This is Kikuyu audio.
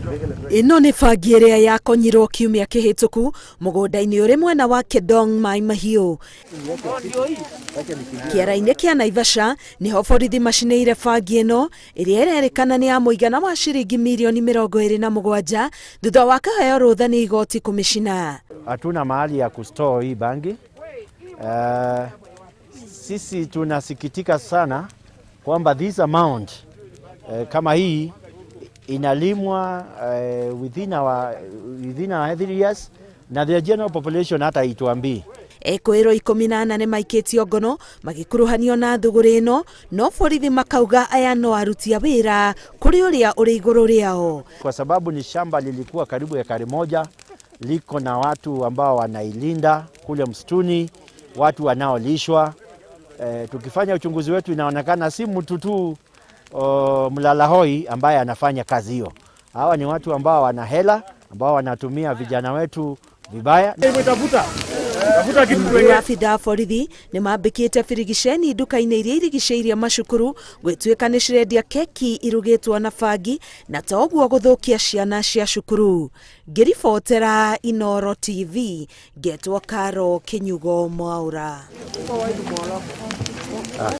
Ĩno nĩ bangi ĩrĩa yakonyirwo kiumia kĩhĩtũku mũgũnda-inĩ ũrĩ mwena wa Kedong Mai Mahiũ. Kĩara-inĩ kĩa Naivasha nĩho borithi macinĩire bangi ĩno ĩrĩa ĩrerĩkana nĩ ya mũigana wa ciringi mirioni 27 thutha wa kũheo rũtha nĩ igoti kũmĩcina. Hatuna mahali ya kustore hii bangi. Sisi tunasikitika sana kwamba this amount kama hii inalimwa within our areas na the general population hata ituambii. Ekũĩrwo 14 nĩ maikĩtio ngono magĩkuruhanio na thũgũrĩ ĩno, no borithi makauga aya no aruti a wĩra kũrĩ ũrĩa ũrĩ igũrũ rĩao. Kwa sababu ni shamba lilikuwa karibu ekari 1, liko na watu ambao wanailinda kule msituni, watu wanaolishwa. Tukifanya uchunguzi wetu inaonekana si mtu tu mlalahoi ambaye anafanya kazi hiyo. Hawa ni watu ambao wana hela, ambao wanatumia vijana wetu vibaya. Abithaa borithi nĩ mambĩkĩte birigiceni nduka-inĩ iria irigicĩirie macukuru gwĩtuĩka nĩ cirendia keki irugĩtwo na bangi na ta ũguo gũthũkia ciana cia cukuru. Ngĩribotera Inooro TV, ngetwo Karo Kinyugo Mwaura.